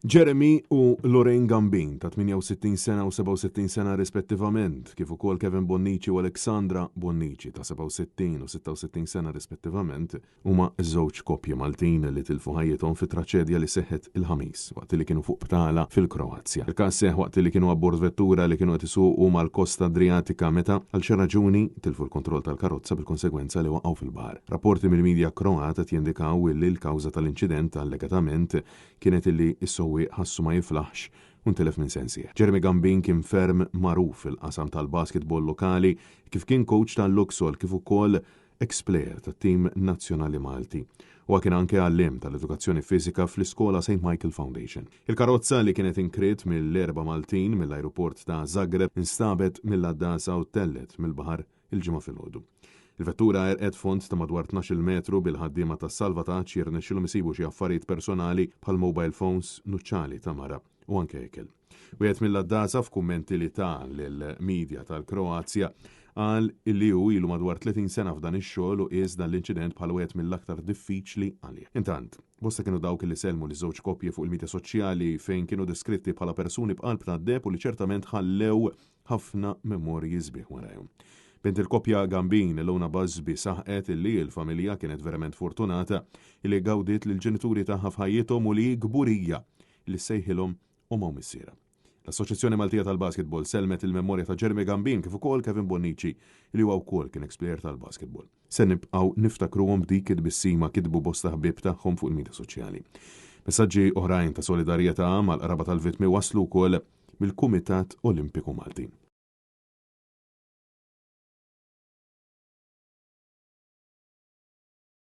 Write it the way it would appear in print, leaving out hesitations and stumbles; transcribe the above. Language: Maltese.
Jeremy u Lorraine Gambin ta' 68 sena u 67 sena rispettivament, kif ukoll Kevin Bonnici u Alexandra Bonnici ta' 67 u 66 sena rispettivament, huma żewġ koppji Maltin li tilfu ħajjithom fi traċedja li seħħet il-Ħamis waqt li kienu fuq btala fil-Kroazja. Il-każ seħħ waqt li kienu abbord vettura li kienu qed isuqu mal-kosta Adrijatika meta, għal xi raġuni, tilfu l-kontroll tal-karozza bil-konsegwenza li waqgħu fil-baħar. Rapporti mill-midja Kroat qed jindikaw li l-kawża tal-inċident allegatament kienet illi s-sewwieq ħassu ma jiflaħx u ntilef minn sensih. Jeremy Gambin kien ferm magħruf fil-qasam tal-basketball lokali kif kien coach ta' Luxol kif ukoll ex-player tat-tim nazzjonali Malti. Huwa kien anke għalliem tal-edukazzjoni fiżika fl-iskola St Michael Foundation. Il-karozza li kienet inkriet mill-erba' Maltin mill-ajruport ta' Zagreb instabet mill-għaddasa u ttellgħet mill-baħar il-Ġimgħa filgħodu. Il-vettura għerqet fond ta' madwar 12-il metru bil-ħaddiema tas-salvataġġ jirnexxilhom isibu xi affarijiet personali bħal mobile phones, nuċċali ta' mara u anke ikel. Wieħed mill-għaddasa f'kummenti li ta lill-media tal-Kroazja qal illi hu ilu madwar 30 sena f'dan ix-xogħol u qies dan l-inċident bħala wieħed mill-aktar diffiċli għalih. Intant, bosta kienu dawk li sellmu liż-żewġ koppji fuq il-media soċjali fejn kienu deskritti bħala persuni b'qalb tad-deheb u li ċertament ħallew ħafna memorji sbieħ warajhom. Bint il-koppja Gambin, Lona Busby, saħqet li l-familja kienet verament fortunata li gawdiet lill-ġenituri tagħha f'ħajjithom u li hi kburija li ssejħilhom ommha u missierha. L-Assoċjazzjoni Maltija tal-Basketball sellmet il-memorja ta' Jeremy Gambin kif ukoll Kevin Bonnici li huwa wkoll kien ex-player tal-basketball. Se nibqgħu niftakruhom b'dik it-tbissima kitbu bosta ħbieb tagħhom fuq il-midja soċjali. Messaġġi oħrajn ta' solidarjetà mal-qraba tal-vittmi waslu wkoll mill-Kumitat Olimpiku Malti.